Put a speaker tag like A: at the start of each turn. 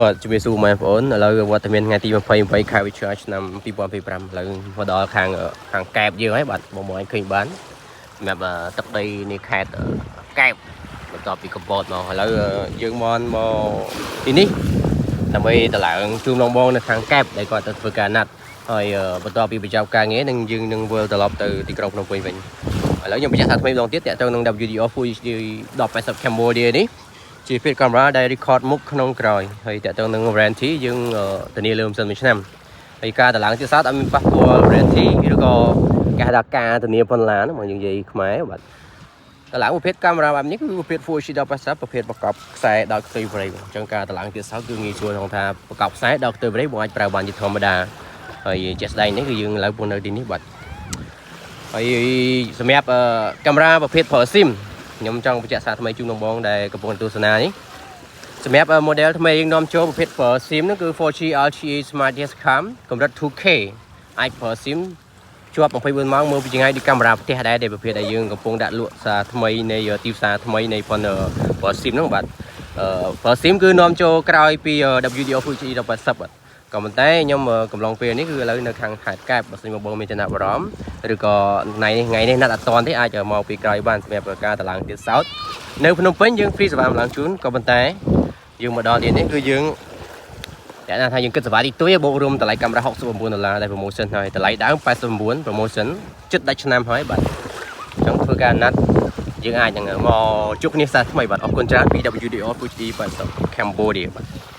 A: បាទជំរាបសួរបងប្អូនឥឡូវវត្តមានថ្ងៃទី28ខែវិច្ឆិកាឆ្នាំ2025ឥឡូវមកដល់ខាងខាងកែបយើងហើយបាទបងប្អូនអាចឃើញបានសម្រាប់ទឹកដីនៃខេត្តកែបបន្ទាប់ពីកំពតមកឥឡូវយើងមកមកទីនេះដើម្បីតម្លើងជូនបងបងនៅខាងកែបដែលគាត់ទៅធ្វើការណាត់ហើយបន្ទាប់ពីបញ្ចប់ការងារនឹងយើងនឹងវិលត្រឡប់ទៅទីក្រុងភ្នំពេញវិញឥឡូវខ្ញុំបញ្ជាក់ថាថ្មីម្ដងទៀតតាក់ទងនឹង WDR Full HD 1080 Cambodia នេះ ជាប្រភេទកាមេរ៉ាដែល record មុខក្នុងក្រោយហើយតាក់ទងនឹង warranty យើងធានាលើម៉ាស៊ីនមួយឆ្នាំហើយការតម្លើងទៀតសោតអត់មានប៉ះពាល់ warranty ឬក៏គេហៅថាការធានាប៉ុនឡានមកយើងនិយាយខ្មែរបាទតម្លើងប្រភេទកាមេរ៉ាបែបនេះគឺប្រភេទ Full HD 1080ប្រភេទប្រកបខ្សែដោយខ្ទើយប្រេងអញ្ចឹងការតម្លើងទៀតសោតគឺងាយស្រួលក្នុងថាប្រកបខ្សែដោយខ្ទើយប្រេងបងអាចប្រើបានជាធម្មតាហើយជាក់ស្ដែងនេះគឺយើងឥឡូវពងនៅទីនេះបាទហើយសម្រាប់កាមេរ៉ាប្រភេទប្រើ SIM ខ្ញុំចង់បញ្ជាក់សារថ្មីជូនបងៗដែលកំពុងទស្សនានេះសម្រាប់ model ថ្មីយើងនាំចូលប្រភេទប្រើ SIM ហ្នឹងគឺ 4G LTE Smart Yes Cam កម្រិត 2K អាចប្រើ SIM ជាប់24ម៉ោងមើលពីចម្ងាយដូចកាមេរ៉ាផ្ទះដែរដែលប្រភេទដែលយើងកំពុងដាក់លក់សារថ្មីនៃទីផ្សារថ្មីនៃប៉ុនប្រើ SIM ហ្នឹងបាទប្រើ SIM គឺនាំចូលក្រោយពី WDR Full HD 1080បាទក៏ប៉ុន្តែខ្ញុំកំឡុងពេលនេះគឺឥឡូវនៅខាងខេត្តកែបបើសិនមកបងមានចំណាប់អារម្មណ៍ឬក៏ថ្ងៃនេះថ្ងៃនេះណាត់អត់តន់ទេអាចមកពីក្រោយបានសម្រាប់ការតម្លើងទៀតសោតនៅភ្នំពេញយើង free សេវាម្លងជូនក៏ប៉ុន្តែយើងមកដល់ទៀតនេះគឺយើងតែថាយើងគិតសេវាទីទួយបូករួមតម្លៃកាមេរ៉ា69ដុល្លារដែល promotion ហើយតម្លៃដើម89 promotion ជិតដាច់ឆ្នាំហើយបាទអញ្ចឹងធ្វើការណាត់យើងអាចនឹងមកជួបគ្នាសាថ្មីបាទអរគុណច្រើនពី WDR Full HD 80 Cambodia បាទ។